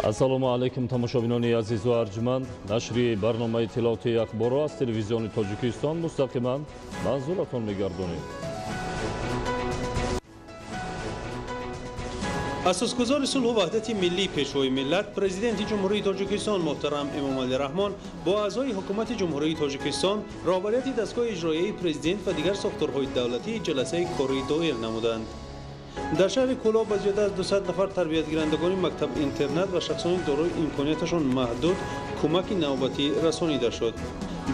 Ассалому алайкум, тамошобинони азизу арҷманд. Нашри барномаи иттилоотии ахборро аз телевизиони Тоҷикистон мустақиман манзуратон мегардонем. Асосгузори сулҳу ваҳдати миллӣ, Пешвои миллат, Президенти Ҷумҳурии Тоҷикистон муҳтарам Эмомалӣ Раҳмон бо аъзои Ҳукумати Ҷумҳурии Тоҷикистон, роҳбарияти дастгоҳи иҷроияи Президент ва дигар сохторҳои давлатӣ ҷаласаи корӣ доир намуданд. Дар шаҳри Кӯлоб ба зиёда аз 200 нафар тарбиятгирандагони мактаб-интернат ва шахсони дорои имконияташон маҳдуд кӯмаки навбатӣ расонида шуд.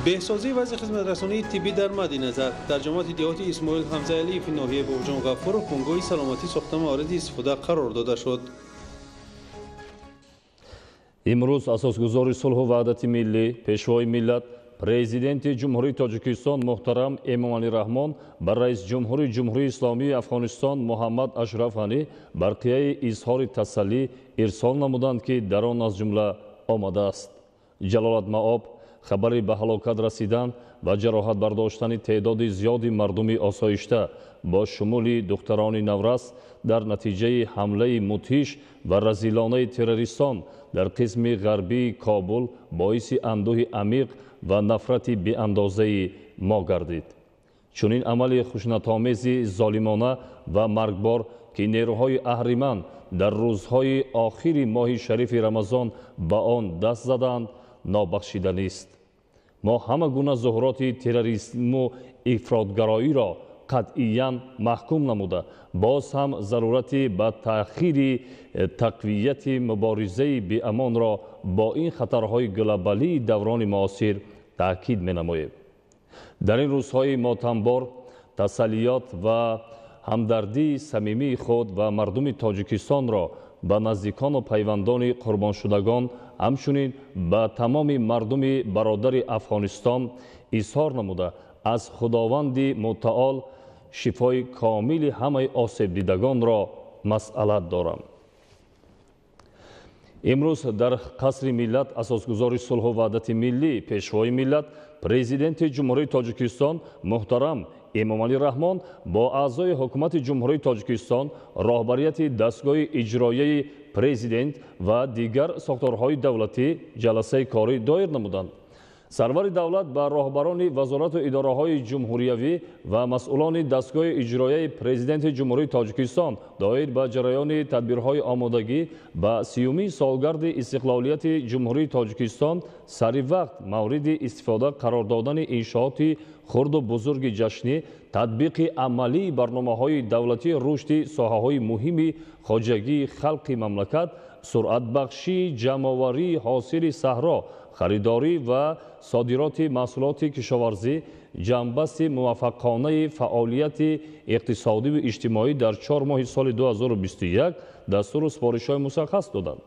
Беҳсозии вазъи хизматрасонии тиббӣ дар мадди назар. Дар ҷамоати деҳоти Исмоил Ҳамзаалиев ноҳияи Бобоҷон Ғафуров бунгоҳи саломатӣ сохта мавриди истифода қарор дода шуд. Имрӯз асосгузори сулҳу ваҳдати миллӣ, Пешвои миллат, Президенти Ҷумҳурии Тоҷикистон муҳтарам Эмомалӣ Раҳмон ба Раисҷумҳури Ҷумҳурии Исломии Афғонистон Муҳаммад Ашраф Ғанӣ барқияи изҳори тасаллӣ ирсол намуданд, ки дар он аз ҷумла омадааст: Ҷалолатмаоб хабари ба ҳалокат расидан ва ҷароҳат бардоштани теъдоди зиёди мардуми осоишта бо шумули духтарони наврас дар натиҷаи ҳамлаи мудҳиш ва разилонаи террористон дар қисми ғарбии Кобул боиси андӯҳи амиқ ва нафрати беандозаи мо гардид. Чунин амали хушунатомези золимона ва маргбор, ки нерӯҳои аҳриман дар рӯзҳои охири моҳи шарифи Рамазон ба он даст заданд, нобахшиданист. Мо ҳама гуна зуҳуроти терроризму ифротгароиро қатъиян маҳкум намуда, боз ҳам зарурати ба таъхири тақвияти муборизаи беамонро бо ин хатарҳои глобалии даврони муосир таъкид менамоем. Дар ин рӯзҳои мотамбор тасаллиёт ва ҳамдардии самимии худ ва мардуми Тоҷикистонро ба наздикону пайвандони қурбоншудагон, ҳамчунин ба тамоми мардуми бародари Афғонистон изҳор намуда, аз Худованди мутаол шифои комили ҳамаи осебдидагонро масъалат дорам. Имрӯз дар Қасри миллат асосгузори сулҳу ваҳдати миллӣ, Пешвои миллат, Президенти Ҷумҳурии Тоҷикистон муҳтарам Эмомалӣ Раҳмон бо аъзои Ҳукумати Ҷумҳурии Тоҷикистон, роҳбарияти дастгоҳи иҷроияи Президент ва дигар сохторҳои давлатӣ ҷаласаи корӣ доир намуданд. Сарвари давлат ба роҳбарони вазорату идораҳои ҷумҳуриявӣ ва масъулони дастгоҳи иҷроияи Президенти Ҷумҳурии Тоҷикистон доир ба ҷараёни тадбирҳои омодагӣ ба 30-умин солгарди истиқлолияти Ҷумҳурии Тоҷикистон сари вақт мавриди истифода қарор додани иншооти хурду бузурги ҷашнӣ, татбиқи амалии барномаҳои давлатии рушди соҳаҳои муҳими хоҷагии халқи мамлакат, суръатбахшии ҷамъоварии ҳосили саҳро, харидорӣ ва содироти маҳсулоти кишоварзӣ, ҷамъбасти муваффақонаи фаъолияти иқтисодиву иҷтимоӣ дар 4 моҳи соли 2021 дастуру супоришҳои мушаххас доданд.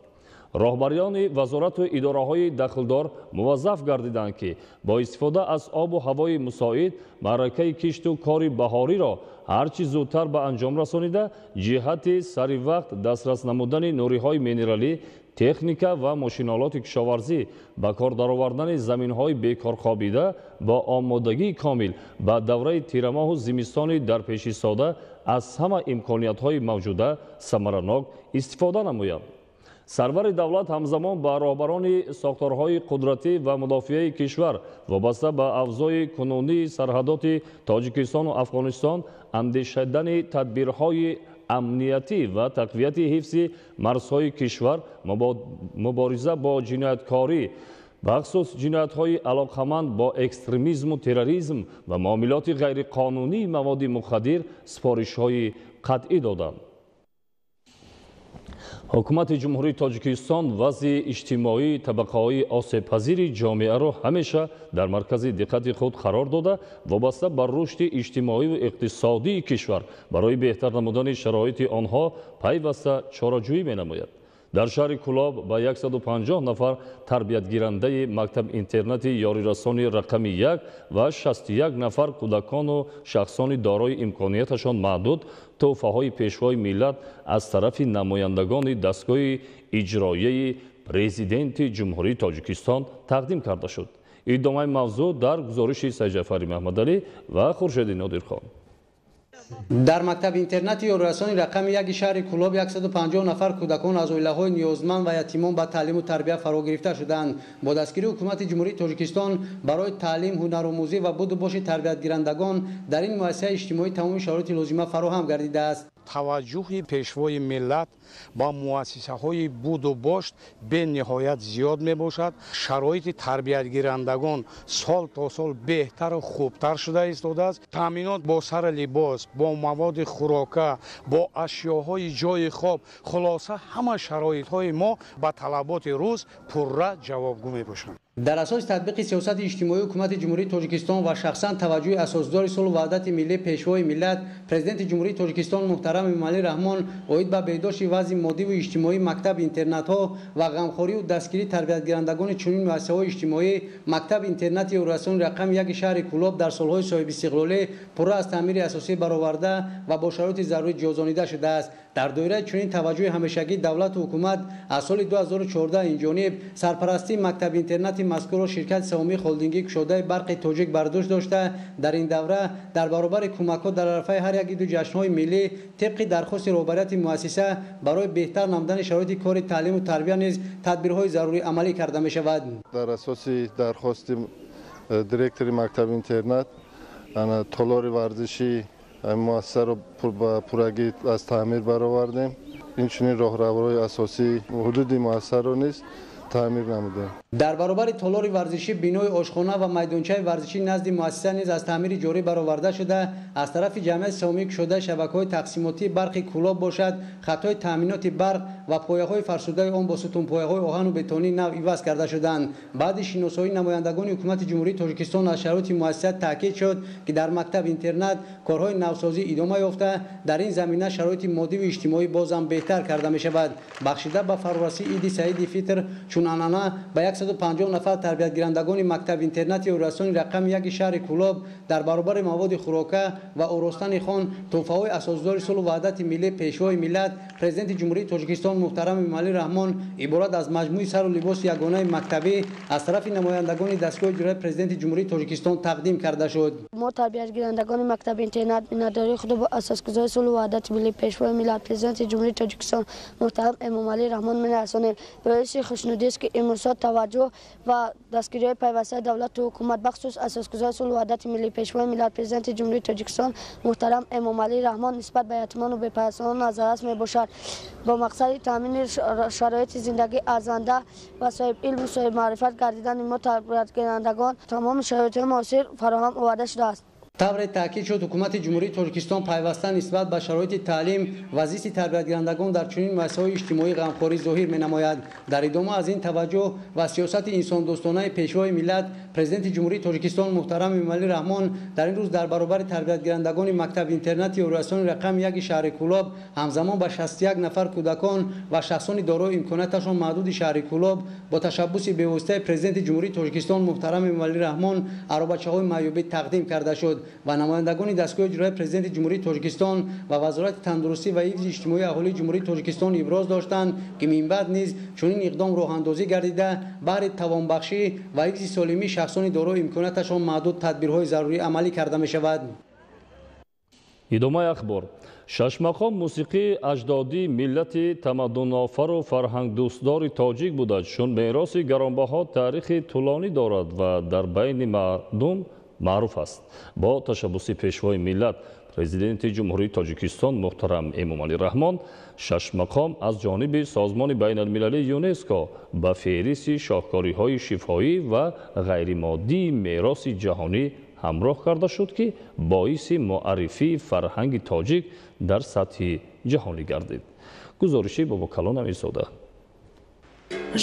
Роҳбариёни вазорату идораҳои дахлдор муваззаф гардиданд, ки бо истифода аз обу ҳавои мусоид маъракаи кишту кори баҳориро ҳарчи зудтар ба анҷом расонида, ҷиҳати сари вақт дастрас намудани нуриҳои минералӣ, техника ва мошинолоти кишоварзӣ, ба кор даровардани заминҳои бекорхобида бо омодагии комил ба давраи тирамоҳу зимистони дар пешистода аз ҳама имкониятҳои мавҷуда самаранок истифода намоянд. Сарвари давлат ҳамзамон ба роҳбарони сохторҳои қудратӣ ва мудофиаи кишвар вобаста ба авзои кунунии сарҳадоти Тоҷикистону Афғонистон андешидани тадбирҳои амниятӣ ва тақвияти ҳифзи марзҳои кишвар, мубориза бо ҷинояткорӣ, бахусус ҷиноятҳои алоқаманд бо экстремизму терроризм ва муомилоти ғайриқонунии маводи мухаддир супоришҳои қатъӣ доданд. Ҳукумати Ҷумҳурии Тоҷикистон вазъи иҷтимоии табақаҳои осебпазири ҷомеаро ҳамеша дар маркази диққати худ қарор дода, вобаста ба рушди иҷтимоиву иқтисодии кишвар барои беҳтар намудани шароити онҳо пайваста чораҷӯӣ менамояд. Дар шаҳри Кӯлоб ба 150 нафар тарбиятгирандаи мактаб-интернати ёрирасони рақами 1 ва 61 нафар кӯдакону шахсони дорои имконияташон маҳдуд тӯҳфаҳои Пешвои миллат аз тарафи намояндагони дастгоҳи иҷроияи Президенти Ҷумҳурии Тоҷикистон тақдим карда шуд. Идомаи мавзӯъ дар гузориши Сайҷафари Маҳмадалӣ ва Хуршеди Нодирхон. Дар мактаби интернати ёрирасони рақами 1 шаҳри Кӯлоб 150 нафар кӯдакон аз оилаҳои ниёзманд ва ятимон ба таълиму тарбия фаро гирифта шуданд. Бо дастгирии ҳукумати Ҷумҳурии Тоҷикистон барои таълим, ҳунаромӯзӣ ва буду боши тарбиятгирандагон дар ин муассисаи иҷтимоӣ тамоми шароити лозима фароҳам гардидааст. Таваҷҷӯҳи пешвои миллат ба муассисаҳои буду бошт бениҳоят зиёд мебошад. Шароити тарбиятгирандагон сол то сол беҳтару хубтар шуда истодааст. Таъминот бо сари либос, бо маводи хӯрока, бо ашёҳои ҷойи хоб, хулоса ҳама шароитҳои мо ба талаботи рӯз пурра ҷавобгӯ мебошанд. Дар асоси татбиқи сиёсати иҷтимоии ҳукумати Ҷумҳурии Тоҷикистон ва шахсан таваҷҷӯҳи асосгузори сулҳу ваҳдати миллӣ, пешвои миллат, президенти Ҷумҳурии Тоҷикистон муҳтарам Эмомалӣ Раҳмон оид ба беҳдошти вазъи моддиву иҷтимоии мактаб интернатҳо ва ғамхориву дастгирии тарбиятгирандагони чунин муассисаҳои иҷтимоӣ, мактаби интернати ёрирасони рақами 1 шаҳри Кӯлоб дар солҳои соҳибистиқлолӣ пурра аз таъмири асосӣ бароварда ва бо шароити зарурӣ ҷиҳозонида шудааст. Дар доираи чунин таваҷҷӯҳи ҳамешагии давлату ҳукумат аз соли 2014 инҷониб сарпарастии мактаби интернати мазкурро ширкати саҳомии холдингии кушодаи барқи тоҷик бар дӯш дошта, дар ин давра дар баробари кӯмакҳо дар арафаи ҳар як иду ҷашнҳои миллӣ тибқи дархости роҳбарияти муассиса барои беҳтар намудани шароити кори таълиму тарбия низ тадбирҳои зарурӣ амалӣ карда мешавад. Дар асоси дархости директори мактаби интернат толори варзишӣ муассисаро ба пуррагӣ аз таъмир баровардем. Инчунин роҳравҳои асосии ҳудуди муассисаро низ таъмир намудем. Дар баробари толори варзишӣ, бинои ошхона ва майдончаи варзишӣ назди муассиса низ аз таъмири ҷорӣ бароварда шуда, аз тарафи ҷамъияти саҳомии кушодаи шабакаҳои тақсимотии барқи Кӯлоб бошад, хатҳои таъминоти барқ ва пояҳои фарсудаи он бо сутунпояҳои оҳану бетонии нав иваз карда шуданд. Баъди шиносоии намояндагони ҳукумати Ҷумҳурии Тоҷикистон аз шароити муассиса таъкид шуд, ки дар мактаб интернат корҳои навсозӣ идома ёфта, дар ин замина шароити моддиву иҷтимоӣ бозам беҳтар карда мешавад. Бахшида ба фарорасии иди саиди фитр чун анъана ба 150 нафар тарбиятгирандагони мактаби интернати ёрирасони рақами 1 шаҳри Кӯлоб дар баробари маводи хӯрока ва оростани хон тӯҳфаҳои асосгузори сулҳу ваҳдати миллӣ, пешвои миллат, президенти Ҷумҳурии Тоҷикистон муҳтарам Эмомалӣ Раҳмон иборат аз маҷмӯи сару либоси ягонаи мактабӣ аз тарафи намояндагони дастгоҳи иҷроияи президенти Ҷумҳурии Тоҷикистон тақдим карда шуд. Мо тарбиятгирандагони мактаби интернат миннатдории худро ба асосгузори сулҳу ваҳдати миллӣ, пешвои миллат, президенти Ҷумҳурии Тоҷикистон муҳтарам Эмомалӣ Раҳмон мерасонем. Боиси хушнудист, ки имрӯзҳо таваҷҷӯҳ ва дастгириҳои пайвастаи давлату ҳукумат, бахусус асосгузори сулҳу ваҳдати миллӣ, пешвои миллат, президенти Ҷумҳурии Тоҷикистон муҳтарам Эмомалӣ Раҳмон нисбат ба ятимону бепарастонон назаррас мебошад. Бо мақсади таъмини шароити зиндагии арзанда ва соҳиб илму соҳиб маърифат гардидани мо тарбиятгирандагон тамоми шароитҳои муосир фароҳам оварда шудааст. Тавре таъкид шуд, ҳукумати Ҷумҳурии Тоҷикистон пайваста нисбат ба шароити таълим ва зисти тарбиятгирандагон дар чунин муассисаҳои иҷтимоӣ ғамхорӣ зоҳир менамояд. Дар идома аз ин таваҷҷӯҳ ва сиёсати инсондӯстонаи пешвои миллат, президенти Ҷумҳурии Тоҷикистон муҳтарам Эмомалӣ Раҳмон дар ин рӯз дар баробари тарбиятгирандагони мактаби интернати ёрирасони рақами 1 шаҳри Кӯлоб ҳамзамон ба 61 нафар кӯдакон ва шахсони дорои имконияташон маҳдуди шаҳри Кӯлоб бо ташаббуси бевоситаи президенти Ҷумҳурии Тоҷикистон муҳтарам Эмомалӣ Раҳмон аробачаҳои маъюбӣ тақдим карда шуд ва намояндагони дастгоҳи иҷроияи президенти Ҷумҳурии Тоҷикистон ва Вазорати тандурустӣ ва ҳифзи иҷтимоии аҳолии Ҷумҳурии Тоҷикистон иброз доштанд, ки минбаъд низ чунин иқдом роҳандозӣ гардида, баҳри тавонбахшӣ ва ҳифзи солимии шахсони дорои имконияташон маҳдуд тадбирҳои зарурӣ амалӣ карда мешавад. Идомаи ахбор. Шашмақом мусиқии аҷдодии миллати тамаддунофару фарҳангдӯстдори тоҷик буда, чун мероси гаронбаҳо таърихи тӯлонӣ дорад ва дар байни мардум маъруф аст. Бо ташаббуси пешвои миллат, президенти Ҷумҳурии Тоҷикистон муҳтарам Эмомалӣ Раҳмон шашмақом аз ҷониби созмони байналмилалии ЮНЕСКО ба феҳристи шоҳкориҳои шифоӣ ва ғайримоддии мероси ҷаҳонӣ ҳамроҳ карда шуд, ки боиси муаррифии фарҳанги тоҷик дар сатҳи ҷаҳонӣ гардид. Гузориши Бобокалон Амирзода.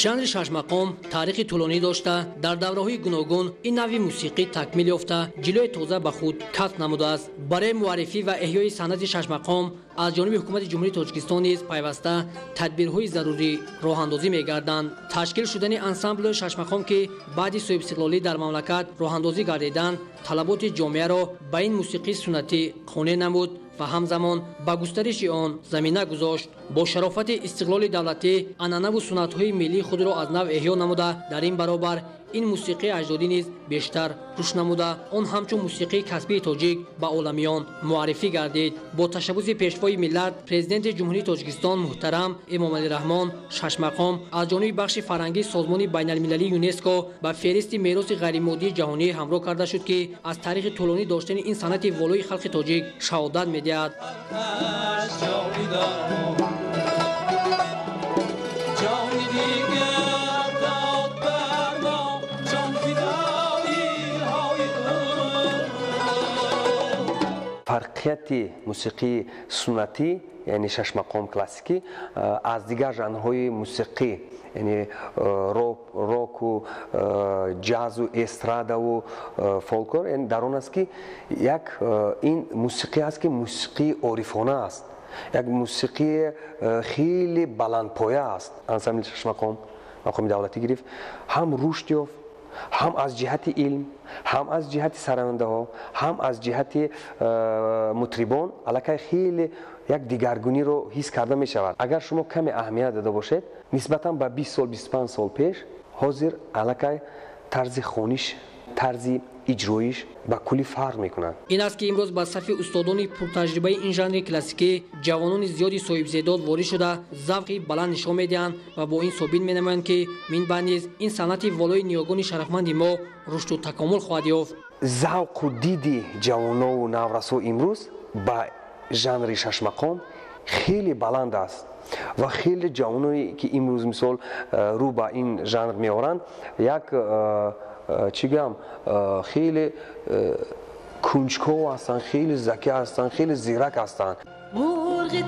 Жанри шашмақом таърихи тӯлонӣ дошта, дар давраҳои гуногун ин навъи мусиқӣ такмил ёфта, ҷилои тоза ба худ касб намудааст. Барои муаррифӣ ва эҳёи санъати шашмақом аз ҷониби ҳукумати Ҷумҳурии Тоҷикистон низ пайваста тадбирҳои зарурӣ роҳандозӣ мегарданд. Ташкил шудани ансамбли шашмақом, ки баъди соҳибистиқлолӣ дар мамлакат роҳандозӣ гардиданд, талаботи ҷомеаро ба ин мусиқии суннатӣ қонеъ намуд ва ҳамзамон ба густариши он замина гузошт. Бо шарофати истиқлоли давлатӣ анъанаву суннатҳои миллии худро аз нав эҳё намуда, дар ин баробар Ин мусиқии аҷдодӣ низ бештар рушд намуда, он ҳамчун мусиқии касбии тоҷик ба оламиён муаррифӣ гардид. Бо ташаббуси Пешвои миллат, Президенти Ҷумҳурии Тоҷикистон муҳтарам Эмомалӣ Раҳмон, шашмақом аз ҷониби бахши фарҳангии Созмони байналмилалии ЮНЕСКО ба феҳристи мероси ғайримоддии ҷаҳонӣ ҳамроҳ карда шуд, ки аз таърихи тӯлонӣ доштани ин санъати волои халқи тоҷик шаҳодат медиҳад. Фарқияти мусиқии суннатӣ, яъне шашмақом классикӣ, аз дигар жанрҳои мусиқӣ, яъне року, ҷазу, эстрадаву фолклор, дар он аст, ки як ин мусиқӣ аст, ки мусиқии орифона аст, як мусиқии хеле баландпоя аст. Ансамбли шашмақом мақоми давлатӣ гирифт, ҳам рушд ёфт, ҳам аз ҷиҳати илм, ҳам аз ҷиҳати сарояндаҳо, ҳам аз ҷиҳати мутрибон аллакай хеле як дигаргуниро ҳис карда мешавад. Агар шумо каме аҳамият дода бошед, нисбатан ба 20 сол, 25 сол пеш, ҳозир аллакай тарзи хониш, тарзи иҷроиш ба куллӣ фарқ мекунад. Ин аст, ки имрӯз ба сафи устодони пуртаҷрибаи ин жанри классикӣ ҷавонони зиёди соҳибзедод ворид шуда, завқи баланд нишон медиҳанд ва бо ин собит менамоянд, ки минбаъд низ ин санъати волои ниёгони шарафманди мо рушду такомул хоҳад ёфт. Завқу диди ҷавонову наврасо имрӯз ба жанри шашмақом хеле баланд аст ва хеле ҷавоное, ки имрӯз, мисол, рӯ ба ин жанр меоранд, як чӣ гӯям, хеле кунҷков ҳастанд, хеле закӣ ҳастанд, хеле зирак ҳастанд. Мурғи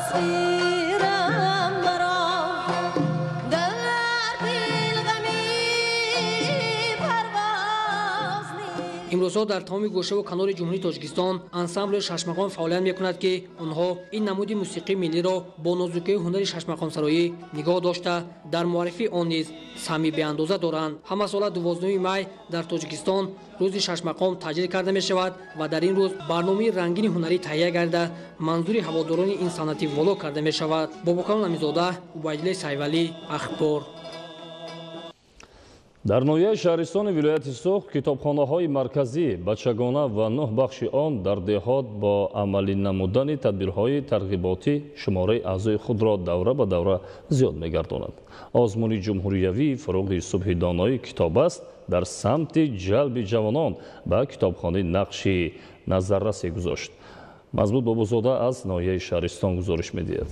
тасвирам маро дар дил ғами парвоз. Имрӯзҳо дар тамоми гӯшаву канори Ҷумҳурии Тоҷикистон ансамбли шашмақом фаъолият мекунад, ки онҳо ин намуди мусиқии миллиро бо нозукии ҳунари шашмақомсароӣ нигоҳ дошта, дар муаррифии он низ саҳми беандоза доранд. Ҳамасола 12 май дар Тоҷикистон рӯзи шашмақом таҷлил карда мешавад ва дар ин рӯз барномаи рангини ҳунарӣ таҳия гарда, манзури ҳаводорони ин санъати воло карда мешавад. Бобокалон Амизода, Убайдуллои Сайвалӣ, Ахбор. Дар ноҳияи шаҳристони вилояти Суғд китобхонаҳои марказӣ, бачагона ва 9 бахши он дар деҳот бо амалӣ намудани тадбирҳои тарғиботӣ шумораи аъзои худро давра ба давра зиёд мегардонанд. Озмуни ҷумҳуриявии «Фуруғи субҳи доноӣ китоб аст» дар самти ҷалби ҷавонон ба китобхонӣ нақши назаррасе гузошт. Мазмуд Бобозода аз ноҳияи шаҳристон гузориш медиҳад.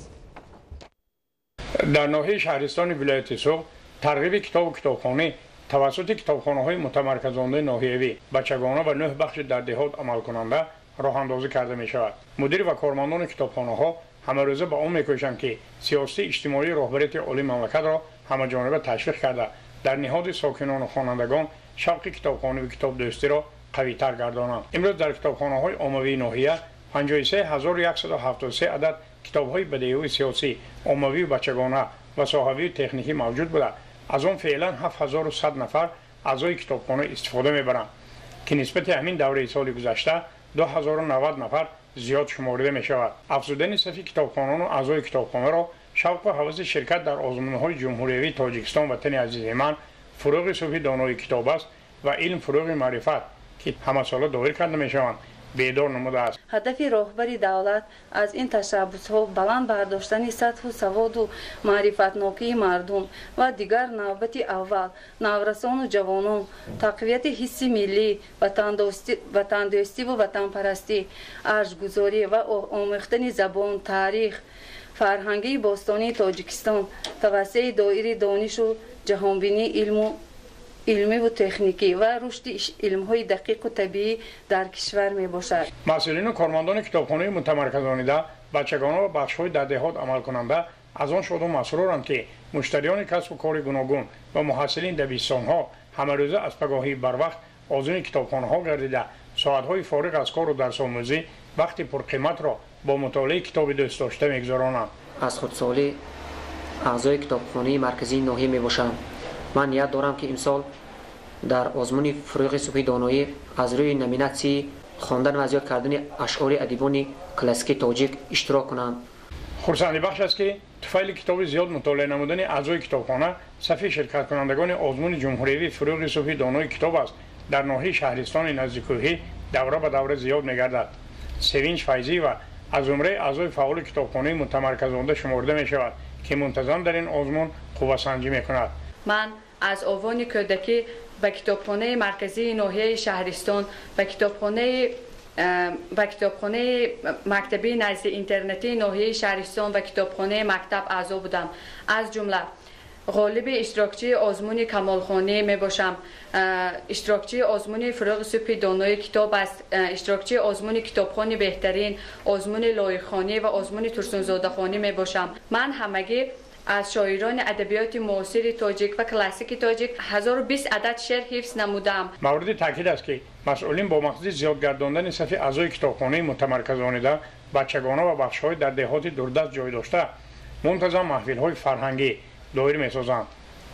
Дар ноҳияи шаҳристони вилояти Суғд тарғиби китобу китобхонӣ тавассути китобхонаҳои мутамарказондаи ноҳиявӣ, бачагона ва 9 бахши дар деҳот амалкунанда роҳандозӣ карда мешавад. Мудир ва кормандони китобхонаҳо ҳамарӯза ба он мекӯшанд, ки сиёсати иҷтимоии роҳбарияти олии мамлакатро ҳамаҷониба ташвиқ карда, дар ниҳоди сокинону хонандагон шавқи китобхониву китобдӯстиро қавитар гардонанд. Имрӯз дар китобхонаҳои оммавии ноҳия 53173 адад китобҳои бадеиву сиёсӣ, оммавию бачагона ва соҳавию техникӣ мавҷуд буда, аз он феълан 7100 нафар аъзои китобхона истифода мебаранд, ки нисбати ҳамин давраи соли гузашта 2090 нафар зиёд шуморида мешавад. Афзудани сафи китобхонану аъзои китобхонаро шавқу ҳаваси ширкат дар озмунҳои ҷумҳуриявии «Тоҷикистон ватани азизи ман», «Фуруғи субҳи донои китоб аст» ва «Илм фуруғи маърифат», ки ҳамасола доир карда мешаванд, бедор намудааст. Ҳадафи роҳбари давлат аз ин ташаббусҳо баланд бардоштани сатҳу саводу маърифатнокии мардум ва дигар навбати аввал наврасону ҷавонон, тақвияти ҳисси миллӣ, ватандӯстиву ватанпарастӣ, арҷгузорӣ ва омӯхтани забон, таърих, фарҳангии бостонии Тоҷикистон, тавассеи доираи донишу ҷаҳонбинии илму илмиву техникӣ ва рушди илмҳои дақиқу табиӣ дар кишвар мебошад. Масъулину кормандони китобхонаи мутамарказонида, бачагона ва бахшҳои дар деҳот амалкунанда аз он шоду масруранд, ки муштариёни касбу кори гуногун ва муҳассилин дабистонҳо ҳамарӯза аз пагоҳии барвақт озуни китобхонаҳо гардида, соатҳои фориғ аз кору дарсомӯзӣ вақти пурқиматро бо мутолиаи китоби дӯстдошта мегузаронанд. Аз худсолӣ аъзои китобхонаи марказии ноҳия мебошам. Ман ният дорам, ки имсол дар озмуни «Фуруғи субҳи доноӣ» аз рӯи номинатсияи хондан ва зиёд кардани ашъори адибони классикии тоҷик иштирок кунам. Хурсандибахш аст, ки туфайли китоби зиёд мутолиа намудани аъзои китобхона сафи ширкаткунандагони озмуни ҷумҳуриявии «Фурӯғи субҳи донои китоб аст» дар ноҳияи шаҳристони наздикӯҳӣ давра ба давра зиёд мегардад. Севинҷ Файзиева аз зумраи аъзои фаъоли китобхонаи мутамарказонда шуморда мешавад, ки мунтазам дар ин озмун қуввасанҷӣ мекунад. Ман аз овони кӯдакӣ ба китобхонаи марказии ноҳияи шаҳристон, ба китобхонаи мактабии назди интернатии ноҳияи шаҳристон ва китобхонаи мактаб аъзо будам. Аз ҷумла ғолиби иштирокчии озмуни камолхонӣ мебошам, иштирокчии озмуни «Фурӯғи субҳи донои китоб аст», иштирокчии озмуни китобхони беҳтарин, озмуни лоиқхонӣ ва озмуни турсунзодахонӣ мебошам. Ман ҳамагӣ аз шоирони адабиёти муосири тоҷик ва классики тоҷик 1020 адад шеър ҳифз намудам. Мавриди таъкид аст, ки масъулин бо мақсади зиёд гардондани сафи аъзои китобхонаи мутамарказонида, бачагона ва бахшҳои дар деҳоти дурдаст ҷой дошта мунтазам маҳфилҳои фарҳангӣ доир месозанд.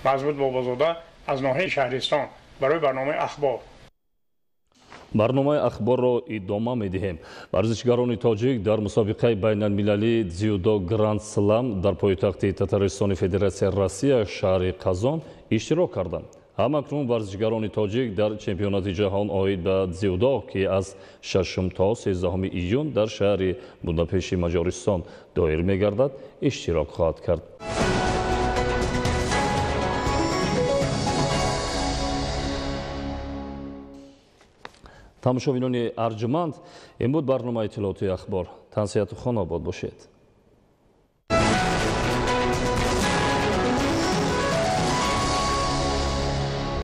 Мазбут Бобозода аз ноҳияи шаҳристон барои барномаи «Ахбор». Барномаи «Ахборро» идома медиҳем. Варзишгарони тоҷик дар мусобиқаи байналмилалии дзюдо Гранд Слам дар пойтахти Татаристони Федератсияи Россия, шаҳри Қазон, иштирок карданд. Ҳамакнун варзишгарони тоҷик дар чемпионати ҷаҳон оид ба дзюдо, ки аз 6 то 13 июн дар шаҳри Будапешти Маҷористон доир мегардад, иштирок хоҳад кард. Тамошобинони арҷуманд, ин буд барномаи иттилоотии «Ахбор». Тансиҳату хонобод бошед.